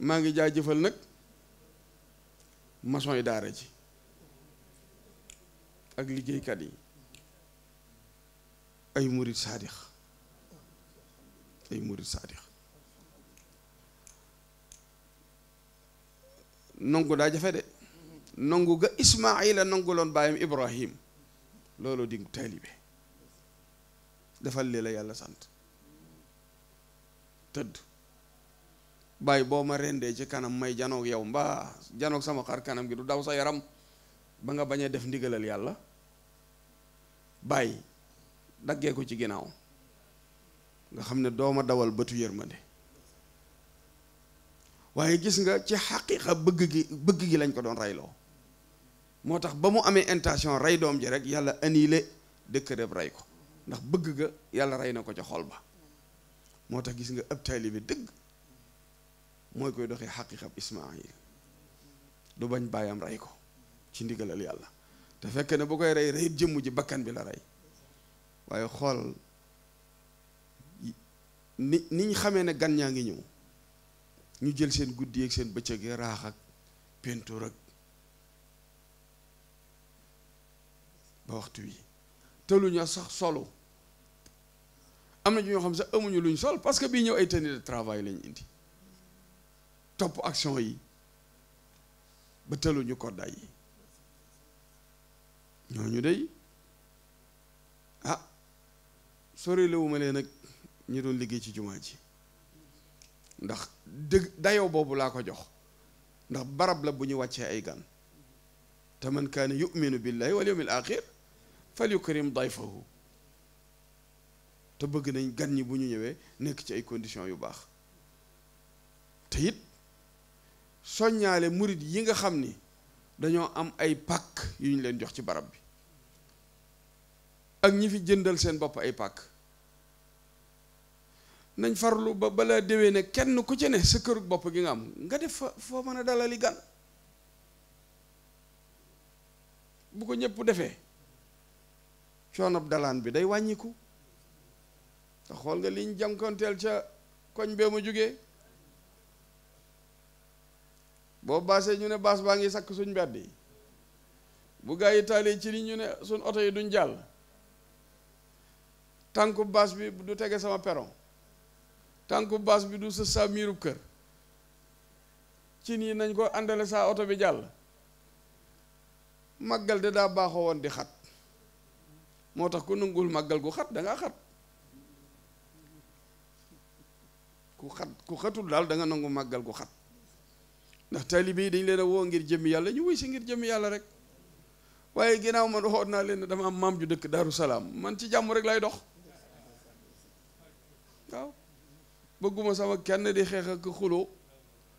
maa ngi jaajëfal nag maçon yi daara ji ak liggéeykat yi ay murid saadix ay murid saadix nongu daa jafe de nongu ga Ismaayila nonguloon baayam Ibrahim loolu di taalibe defal lii la yàlla sant tëdd bàyyi boo ma rendee ci kanam may janoog yow mbaa janoog sama xar kanam gi du daw sa yaram ba nga bañ a def ndigalal yàlla bàyyi daggee ko ci ginnaaw nga xam ne dooma dawal bëtu yërmande waaye gis nga ci xaqiiqa bëgg gi lañ ko doon reyloo moo tax ba mu amee intention rey doom ji rek yàlla annulé décret rey ko ndax bëgg ga yàlla rey na ko ca xol ba moo tax gis nga ab taalibe dëgg mooy koy doxee xaqiiqab Ismaayil du bañ baayam rey ko ci ndigalal yàlla te fekk ne bu koy rey jëmm ji bakkan bi la rey waaye xool niñ xamee ne gan ñaa ngi ñëw ñu jël seen guddi ak seen bëccëg yi raax ak peinture ak ba waxtu wi tëluña sax solo am na ñoo xam sax amuñu luñ sol parce que bii ñëw ay tenue de travail lañ indi topp action yi ba tëluñu koddaay yi ñooñu dey ah sori lewuma leen nag ñi doon liggéey ci jumaa ji ndax dëgg dayoo boobu laa ko jox ndax barab la bu ñu wàccee ay gan te man kaana yuminu billahi wal yawmil axir fal yukrim dayfahu te bëgg nañ gan ñi bu ñu ñëwee nekk ci ay conditions yu baax te it soññaale murit yi nga xam ni dañoo am ay pàkk yu ñu leen jox ci barab bi ak ñi fi jëndal seen bopp ay pàkk nañ farlu ba balaa déwee ne kenn ku ci ne sa këru bopp gi nga am nga def fa foo mën a dalali gan bu ko ñëpp defee coonob dalaan bi day wàññiku te xool nga liñ jànkonteel ca koñ bee ma jógee boo baasee ñu ne baas baa ngi sakk suñ mbedd yi bu gaa yi taalee ci li ñu ne suñ oto yi duñ jàll tànku baas bi du tege sama peron tànku baas bi du sës saa miirub kër ci nii nañ ko àndale saa oto bi jàll màggal de daa baaxoo woon di xat moo tax ku nangul màggal gu xat danga xat ku xatul daal da nga nangu màggal gu xat ndax taalibe yi dañ leen a woo ngir jëmmi yàlla ñu wuy si ngir jëmmi yàlla rek waaye ginnaaw man waxoon naa leen ne dama am maam ju dëkk Daaru Salaam man ci jàmm rek lay dox waaw bëgguma sama kenn di xeex ak xuloo